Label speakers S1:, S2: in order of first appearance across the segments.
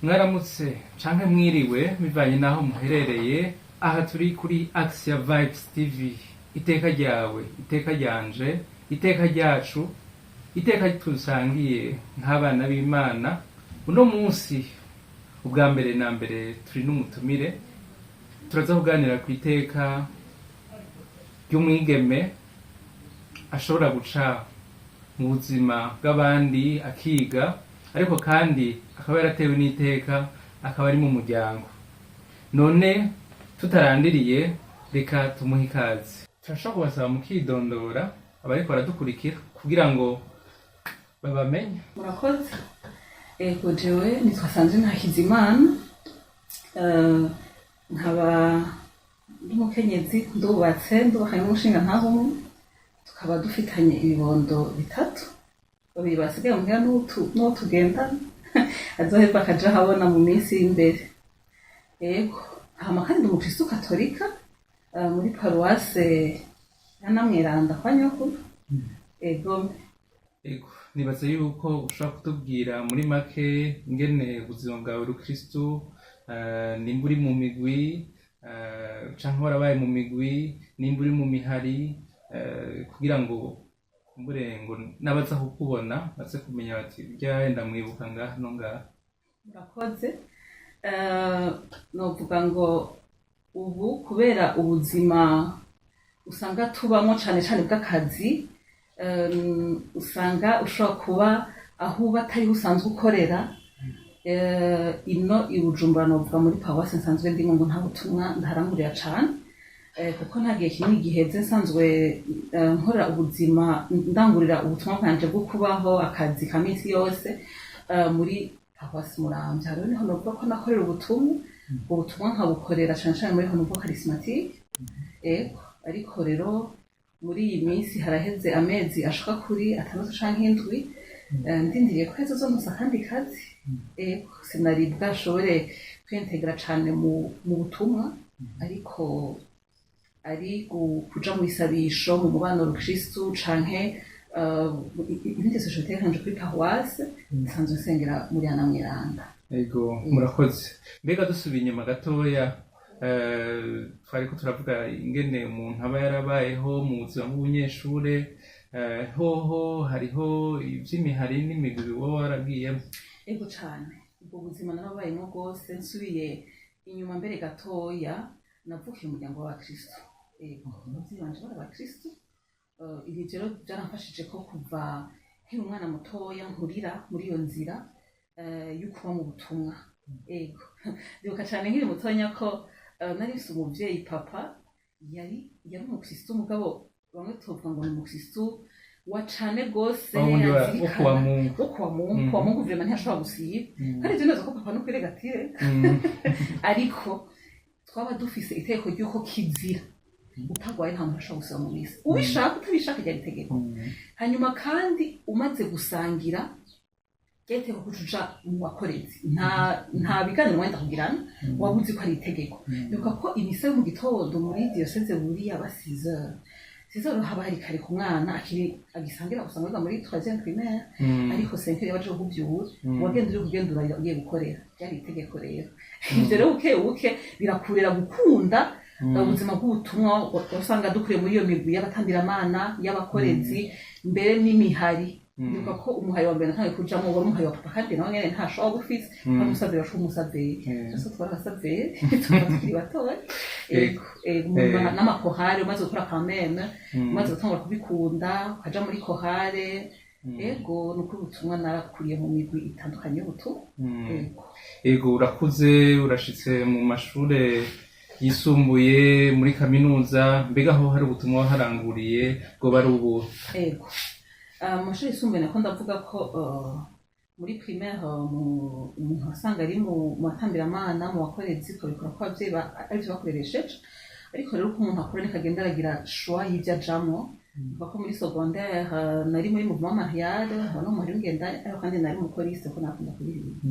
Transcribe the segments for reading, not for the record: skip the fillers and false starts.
S1: Mwaramutse canke mwiriwe, bivanye n'aho muherereye. Aha turi kuri Axia Vibes TV. Iteka ryawe, iteka ryanje, iteka ryacu, iteka tusangiye nk'abana b'Imana. Uno munsi, ubwa mbere na mbere, turi n'umutumire. Turaza kuganira ku iteka ry'umwigeme ashobora guca mu buzima bw'abandi akiga, ariko kandi akaba yaratewe n'iteka, akaba ari mu muryango. None tutarandiriye, reka tumuhe ikaze. Turashobora kubasaba mukidondora abariko baradukurikira kugira ngo babamenye.
S2: Murakoze. Ego, jewe nitwa Sandrine Hakizimana. Nkaba ndi umukenyezi, ndubatse, ndubakanye n'umushingantahe umwe, tukaba dufitanye ibibondo bitatu. Babiri basigaye muhira n'uwo tugendana azoheva akaja ahabona mu minsi y'imbere. Ego, hama kandi ndi umukristu katolika, muri paruwase ya Namweranda kwa nyokuru. Ego.
S1: Ego, nibaza yuko ushobora kutubwira muri make ingene ubuzima bwawe rukristu, nimba uri mu migwi, canke warabaye mu migwi, nimba uri mu mihari, kugira ngo kumbure ngo n'abaza kukubona baze kumenya bati: "Urya ndamwibuka ngaha no ngaha."
S2: Murakoze. Novuga ngo ubu kubera ubuzima usanga tubamo, cane cane bw'akazi, usanga ushobora kuba aho uba atariho usanzwe ukorera. Ino i Bujumbura, novuga muri paruwasi nsanzwe ndimo, ngo nta butumwa ndaharangurira cane, kuko nta gihe kinini giheze nsanzwe nkorera ubuzima, ndangurira ubutumwa bwanje bwo kubaho, akazi ka minsi yose, muri paruwasi Muramvya. Rero niho novuga ko nakorera ubutumwa. Ubwo butumwa nkabukorera cane cane muri Renouveau Charismatique. Ego, ariko rero muri iyi minsi haraheze amezi ashika kuri 6 canke 7, ndindiriye ko ejo azontuza akandi kazi. Ego, sinari bwashobore kwintegra cane mu butumwa, ariko ari kuja mu isabisho, mu mubano rukristu, canke ibindi société kanje kuri paruwase nsanzwe nsengera muri Ana Mweranda.
S1: Ego, murakoze. Mbega dusubiye inyuma gatoya, twariko turavuga ingene umuntu aba yarabayeho mu buzima bw'ubunyeshure. Hoho hariho ivy'imihari n'imigwi woba waragiyemo?
S2: Ego cane, ubwo buzima narabayemo rwose. Nsubiye inyuma mbere gatoya, navukiye mu muryango w'abakristu. Ego, abavyeyi banje bari abakristu. Ibi rero byaramfashije ko kuva nkiri umwana mutoya nkurira muri iyo nzira yo kuba mu butumwa. Ego, ndibuka cane nkiri mutonya ko nari mfise umuvyeyi, papa, yari umukristu, mugabo bamwe tuvuga ngo ni umukristu wa cane rwose.
S1: Wa wundi wo kuwa Mungu.
S2: Wo kuwa Mungu. Kuwa Mungu vraiment, ntiyashobora gusiba. Kandi ivyo neza ko papa no kwiregatire, ariko twaba dufise itegeko ry'uko kizira utagwaye, nta muntu ashobora gusiba mu misa, ubishaka utabishaka, ryari itegeko. Hanyuma kandi umaze gusangira, ryari itegeko ko uja mu bakorezi, nta biganiro wenda kugirana, waba uzi ko ari itegeko. Ndibuka ko imisa yo mu gitondo muri diyoseze buriya ba 6h, 6h haba hari kare ku mwana akiri agisangira, usanga wiga muri troisième primaire, ariko 5h yabaje kukuvyura, wagenda uri kugenda urarira ugiye gukorera. Ryari itegeko rero. Ivyo rero buke buke birakurera gukunda ubuzima bw'ubutumwa. Usanga dukuriye muri iyo migwi y'abatambiramana, y'abakorezi, mbere n'imihari. Ndibuka ko umuhari wa mbere natangiye kujamwo wari umuhari wa papa, kandi nawe nyene ntashobora gufise, wari umusaveri wacu, w'umusaveri. Twese twari abasaveri tuba tukiri batoya. Ego, ego, n'amakorale, umaze gukora kameme, umaze gutangura kubikunda, ukaja muri korale. Ego, ni ukuri ubutumwa narakuriye mu migwi itandukanye y'ubutumwa. Ego.
S1: Ego, urakuze, urashitse mu mashure yisumbuye, muri kaminuza. Mbega aho hari ubutumwa waharanguriye bwoba ari ubuhe?
S2: Ego. Mu mashuri yisumbuye, nako ndavuga ko muri primaire, umuntu wasanga ari mu batambiramana, mu bakorezi, ukabikora ko abavyeyi arivyo bakoresheje. Ariko rero uko umuntu akura niko agenda aragira choix y'ivyo ajamwo. Kuva ko muri secondaire, nari muri mouvement marial, nkaba no muhari w'ingenda, ariko kandi nari mu choriste ko nakunda kuririmba.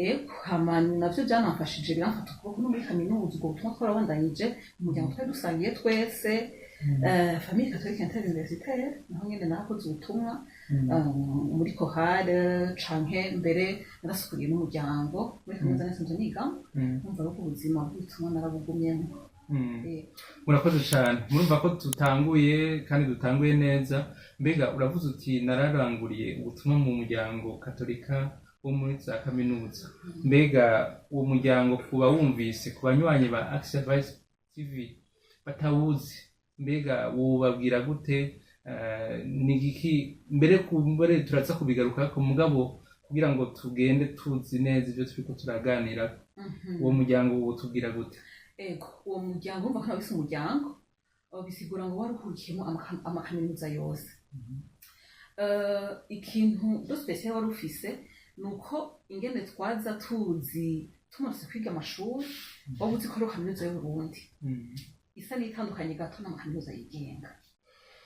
S2: Ego, hama navyo byanamfashije, biramfata ukuboko no muri kaminuza. Ubwo butumwa twarabandanyije, umuryango twari dusangiye twese. Famille catholique interuniversitaire, naho nyene narakoze ubutumwa muri chorale, canke mbere narasukuriye n'umuryango muri kaminuza nasanzwe nigamo. Numva rero ko ubuzima bw'ubutumwa narabugumyemo.
S1: Murakoze cyane. Murumva ko tutanguye kandi dutanguye neza. Mbega uravuze uti nararanguriye ubutumwa mu muryango katolika wo muri za kaminuza. Mbega uwo muryango, kuba wumvise ku banywanyi ba Action Vice TV batawuzi, mbega wobabwira gute? Ni igiki mbere kumbere turaza kubigarukako, mugabo kugira ngo tugende tuzi neza ibyo turiko turaganira, uwo muryango wotubwira gute?
S2: Ego, uwo muryango, urumva ko nawise umuryango, bisigura ngo wari uhurikiyemo amakaminuza yose. Ikintu de spécial wari ufise ni uko ingene twaza tuzi tumaze kwiga amashuri, waba uzi ko ari kaminuza y'Uburundi isa n'itandukanye gato n'amakaminuza yigenga.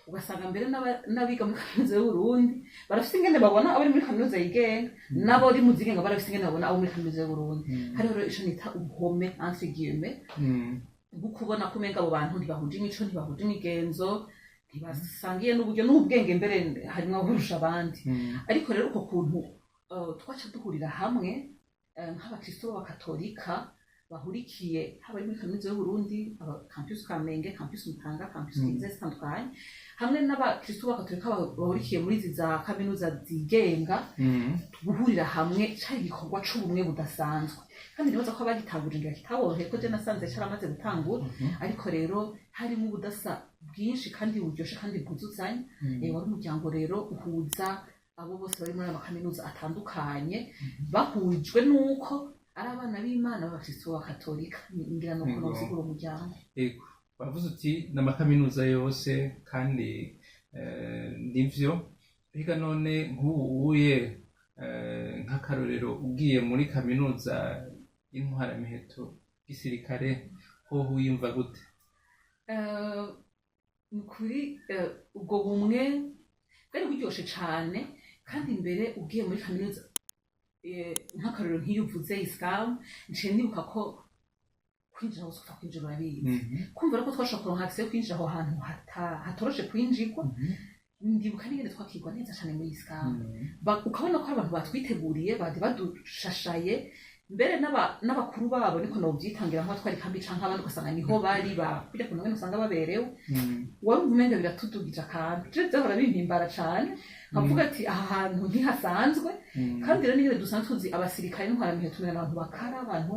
S2: Ugasanga mbere n'abiga muri kaminuza y'Uburundi barafise ingene babona abari muri kaminuza yigenga, n'abari mu zigenga barafise ingene babona abo muri kaminuza y'Uburundi. Hariho rero ico nita ubuhome, entre guillemets, bwo kubona ko umenga abo bantu ntibahuje imico, ntibahuje imigenzo, ntibasangiye n'uburyo n'ubwenge, mbere harimwo abarusha abandi. Ariko rero uko kuntu twaca duhurira hamwe nk'abakristo b'abakatolika bahurikiye haba ari muri kaminuza y'Uburundi, aba campus Kamenge, campus Mutanga, campus Kize zitandukanye, hamwe n'abakristo b'abakatolika bahurikiye muri izi za kaminuza zigenga, guhurira hamwe cari igikorwa c'ubumwe budasanzwe. Kandi nibaza ko abagitanguje ngira kitaboroheye, ko je nasanze caramaze gutangura. Ariko rero harimo ubudasa bwinshi kandi buryoshe kandi bwuzuzanya. Wari umuryango rero uhuza abo bose bari muri ayo makaminuza atandukanye, bahujwe n'uko ari abana b'Imana b'abakristo b'abakatolika. Ngira nuko nosigura umuryango.
S1: Ego, wavuze uti n'amakaminuza yose, kandi nivyo. Mbega none nk'ubu uye nk'akarorero ugiye muri kaminuza y'intwaramiheto gisirikare, hoho wiyumva gute?
S2: Ni ukuri, ubwo bumwe bwari buryoshe cane. Kandi mbere ugiye muri kaminuza, nk'akarorero nk'iyo uvuze ISCAM, nciye nibuka ko kwinjira hose upfa kwinjira, urabizi. Kumva rero ko twashobora kuronka accès yo kwinjira aho hantu hatoroshe kwinjirwa. Ndibuka n'ingene twakirwa neza cane muri ISCAM. Ukabona ko hari abantu batwiteguriye, bari badushashaye, mbere n'abakuru babo, niko nobyitangira, nk'abatwara ikambi canke abandi, ugasanga niho bari kurya kuntu ngene usanga baberewe. Warumva umenga biratudugije akantu. Je vyahora bimpimbara cane, nkavuga ati aha hantu ntihasanzwe. Kandi rero n'ingene dusanzwe tuzi abasirikare n'intwaramiheto, tumenya abantu bakara, abantu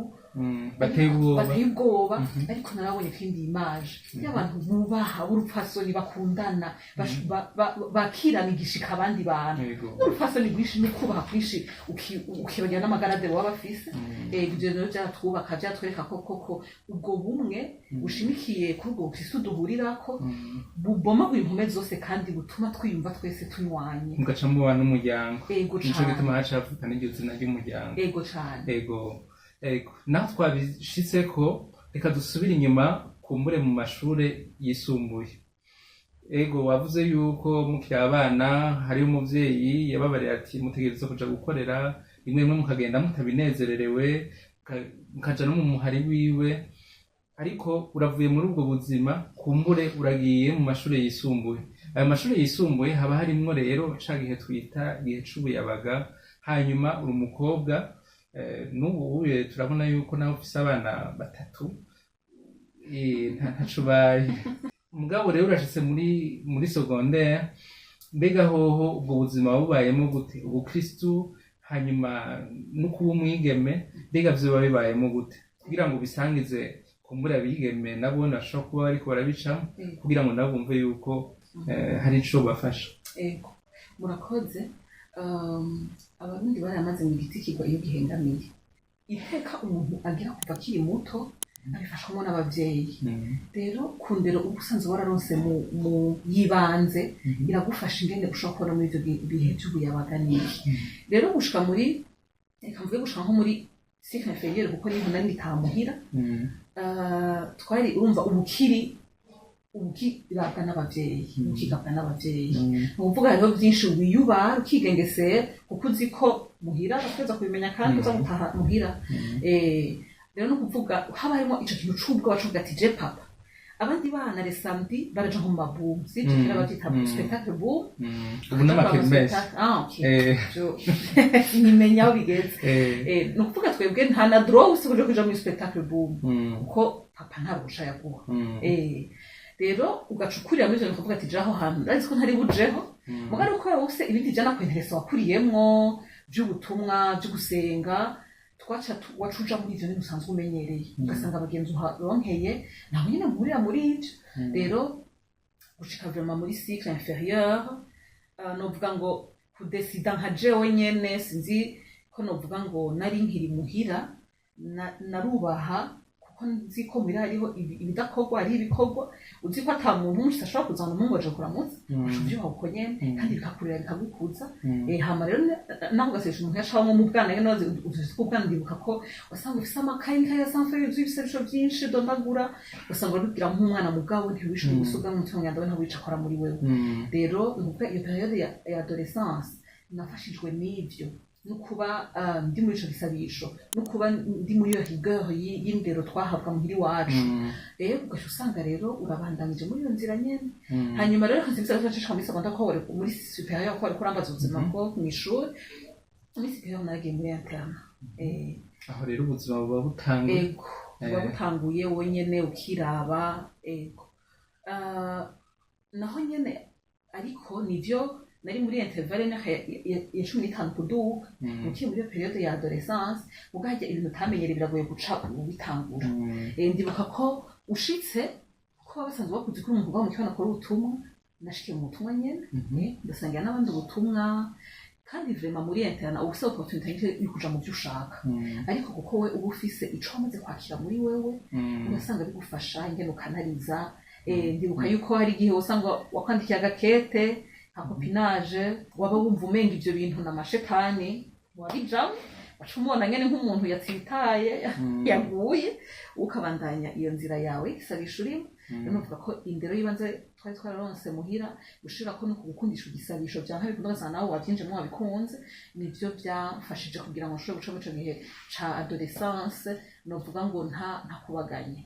S1: bateye ubwoba.
S2: Bateye ubwoba. Ariko narabonye ko indi image y'abantu bubaha, b'urupfasoni, bakundana, bakirana igishika abandi bantu, n'urupfasoni rwinshi n'ukubaha kwinshi, ukibagira n'amagarade baba bafise. Ivyo rero vyaratwubaka, vyatwereka ko koko ubwo bumwe bushimikiye kuri ubwo bukristo duhurirako bubomaguye impome zose kandi butuma twiyumva twese tunywanye.
S1: Mugaca muba n'umuryango.
S2: Ego.
S1: Nico
S2: Cane.
S1: gituma haca havuka n'iryo zina ry'umuryango.
S2: Ego cane.
S1: Ego, naho twabishitseko, reka dusubire inyuma kumbure mu mashure yisumbuye. Ego, wavuze yuko mukiri abana hariho umuvyeyi yababarira ati mutegerezwa kuja gukorera, rimwe rimwe mukagenda mutabinezererewe, mukaja no mu muhari wiwe. Ariko uravuye muri ubwo buzima, kumbure uragiye mu mashure yisumbuye. Ayo mashure yisumbuye haba harimwo rero ca gihe twita igihe c'ubuyabaga. Hanyuma uri umukobwa, n'ubu uye turabona yuko nawe ufise abana batatu, ntaco ubaye. Mugabo rero urashitse muri secondaire. Mbega hoho ubwo buzima bubayemo gute, ubukristu hanyuma no kuba umwigeme? Mbega vyoba bibayemo gute, kugira ngo ubisangize kumbura abigeme nabo bashobora kuba bariko barabicamo, kugira ngo nabo bumve yuko hari ico bafasha?
S2: Ego, murakoze. Abarundi baramaze mu giti kigwa iyo gihengamiye. Iteka umuntu agira kuva akiri muto abifashwamo n'abavyeyi. Rero ku ndero uba usanzwe wararonse mu yibanze iragufasha ingene ushobora kubona muri ivyo bihe vy'ubuyabaga n'iki. Rero gushika muri, reka mvuge gushika nko muri cycle inférieur, kuko niho nari ngitaha muhira, twari, urumva, ubukiri ubukirabwa n'abavyeyi, ubukigabwa n'abavyeyi. Ni ukuvuga hariho byinshi wiyubara, ukigengesera, kuko uzi ko muhira bategerezwa kubimenya kandi uza gutaha muhira. Rero ni ukuvuga haba harimo ico kintu c'ubwoba cuvuga ati je papa Abandi bana les samedi baraja nko mu ma boum, sivyo? Kera bavyita spectacle boum.
S1: Ubu n'ama kermesse.
S2: Ah, ok. Nimenya aho bigeze. Ni ukuvuga twebwe nta na droit ufise kuja muri spectacle boum, kuko papa nta ruhusha yaguha. Rero ugaca ukurira muri ivyo bintu, ukavuga ati jaho hantu ndazi ko ntari bujeho. Mugabo uko wose ibindi vyanaku intéressa wakuriyemwo vy'ubutumwa, vyo gusenga, twaca waca uja muri ivyo bintu usanzwe umenyereye, ugasanga abagenzi uharonkeye naho nyene muhurira muri ivyo. Rero gushika vraiment muri cycle inférieur, novuga ngo ku décida nka jewe nyene, sinzi ko novuga ngo nari nkiri muhira, narubaha kuko nzi ko muhira hariho ibidakorwa, hariho ibikorwa. Uzi ko ata muntu umushitsi ashobora kuzana umuhungu aje kuramutsa, uca uvyuha uko nyene, kandi bikakurera, bikagukuza. Hama rero naho ugasesha umuntu yacamwo mu bwana nyene, uzi ko ubwana, ndibuka ko wasanga ufise amakaye n'ikaye ya sanfe yuzuye ibisabisho vyinshi dondagura, ugasanga urabibwira nk'umwana, mugabo ntiwishwe gusuga n'umutima mwanda we ntawica akora muri wewe. Rero ni ukuvuga iyo période ya adolescence nafashijwe n'ivyo, no kuba ndi muri ico gisabisho, no kuba ndi muri iyo rigueur y'indero twahabwa muhira iwacu. Rero ugaca usanga rero urabandanije muri iyo nzira nyene. Hanyuma rero nkasimbiza gato muri secondaire, ko wari muri supérieur, ko wari kurambaza ubuzima bwo mw'ishuri. Muri supérieur naragiye muri internat.
S1: Aho rero ubuzima buba butanguye.
S2: Ego, buba butanguye wenyene ukiraba. Ego. Ah, naho nyene ariko nivyo nari muri intervalle y'imyaka ya 15 kuduga, ukiye muri iyo période ya adolescence, ugahajya ibintu utamenyereye biragoye guca ubitangura. Ndibuka ko ushitse ko baba basanzwe bakuzi ko uri umuntu uva mu kibano akora ubutumwa, nashikiye mu butumwa nyene. Ndasangira n'abandi ubutumwa, kandi vraiment muri internat uba ufise opportunité yo kuja mu byo ushaka, ariko kuko we uba ufise ico wamaze kwakira muri wewe, ugasanga bigufasha ingene ukanariza. Ndibuka yuko hari igihe usanga wakwandikiye agakete nka copinage, waba wumva umenga ivyo bintu na mashetani wabijamwo, waca umubona nyene nk'umuntu yatsitaye, yaguye, ukabandanya iyo nzira yawe isabisha urimo. Rero nuvuga ko indero y'ibanze twari twararonse muhira, gushira ko no kugukundisha igisabisho vyanka bikunda, ugasanga nawe wavyinjemo wabikunze, nivyo byamfashije kugira ngo nshobore guca muri ico gihe ca adolescence, novuga ngo ntakubaganye.